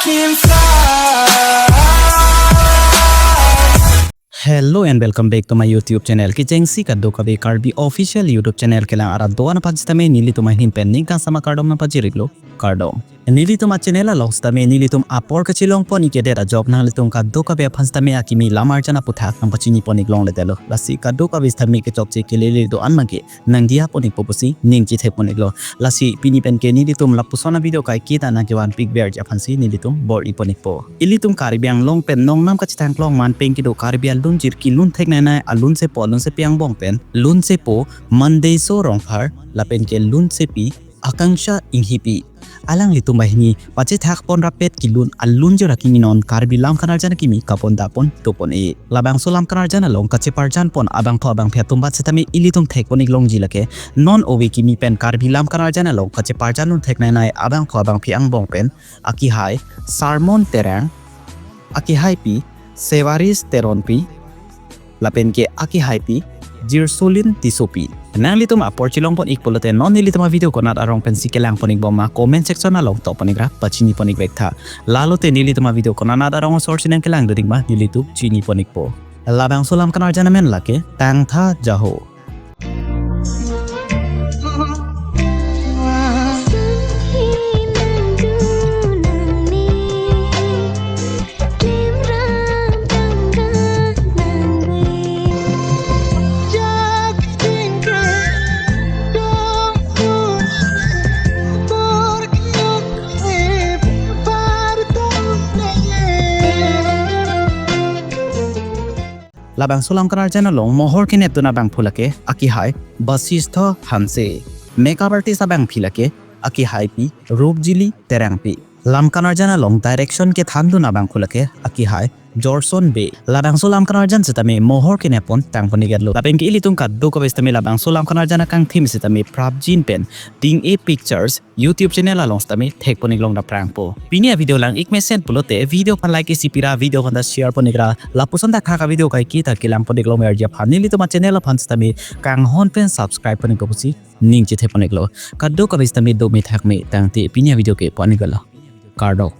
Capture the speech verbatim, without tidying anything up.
Hello and welcome back to my YouTube channel. Kechengsi kadokave Karbi official YouTube channel kelang arat do-an aphan sitame nelitum ahin pen ning kangsam akardom nangpajir-iklo, kardom. Nelitum a channel along sitame nelitum apor kachelong pon-ik kedet ajok nanglitum kadokave aphan sitame akimi lam arjan aputhak nangpachini pon-ik longledetlo. Lasi kadokave sitame kechokche kelele do-an abangke nangdiya pon-ikpo pusi ning chethek pon-iklo. Lasi pini pen ke nelitum lapuson a video kaike ta nangkevan-ik verji aphansi nelitum bor-i pon-ikpo. Ilitum Karbi Anglong pen nongnam kachethang kelong man pen kedo Karbi alunjir kelun theknei nei alunsepo alunsepi angbong pen lunsepo Mandeyso Rongphar lapen ke lunsepi Akangsha Enghipi. Alanglitum banghini pachethak pon rapet kelun alunjir akimi non Karbi lam kanarjan akimi kaponda pon tupon-e. Labangso lam kanarjan along kacheparjan pon abangphu abangphi atum bat sitame ilitum thek pon-ik longji lake non ove kimi pen Karbi lam kanarjan along kacheparjan lun theknei nei abangphu abangphi angbong pen akehai Sarmon Terang, akehaipi Sewaris Teronpi, lapen ke akehaipi Jirsolin Tissopi. Nanglitum apor chelong pon-ik pulote non nelitum a video konat arong pensi kelang pon-ik bom ma comment section along tok pon-ik ra pachini pon-ik vek tha. Lalote nelitum a video konat arong asor si nangkelang dun-ik ma nelitum chini pon-ikpo. Labangso lam kanarjan amen lake Tangtha Jaho. Labangso lam kanarjan along mohor kenep dun abangphu lake akehai Basistha Hanse. Makeup artist abangphi lake akehaipi Rupjili Terangpi. Lam kanarjan along direction kethan dun abangphu lake akehai Jorson Bey. Labangso lam kanarjan sitame mohor kenep pon tang pon-iketlo. Lapen ke ilitum kadokave sitame labangso lam kanarjan akangthim sitame prapjin pen Ding-e Pictures YouTube channel along sitame thek pon-ik long daprangpo. Pini a video lang-ik mesen pulote video aphan like isi pira, video aphan ta share pon-ik ra, lapuson thakthak a video kaike ta kelang pon-ik long verji aphan nelitum a channel aphan sitame kanghon pen subscribe pon-ikpo pusi ning chethek pon-iklo. Kadokave sitame dome thakme tangte pini a video ke pon-iklo, kardom.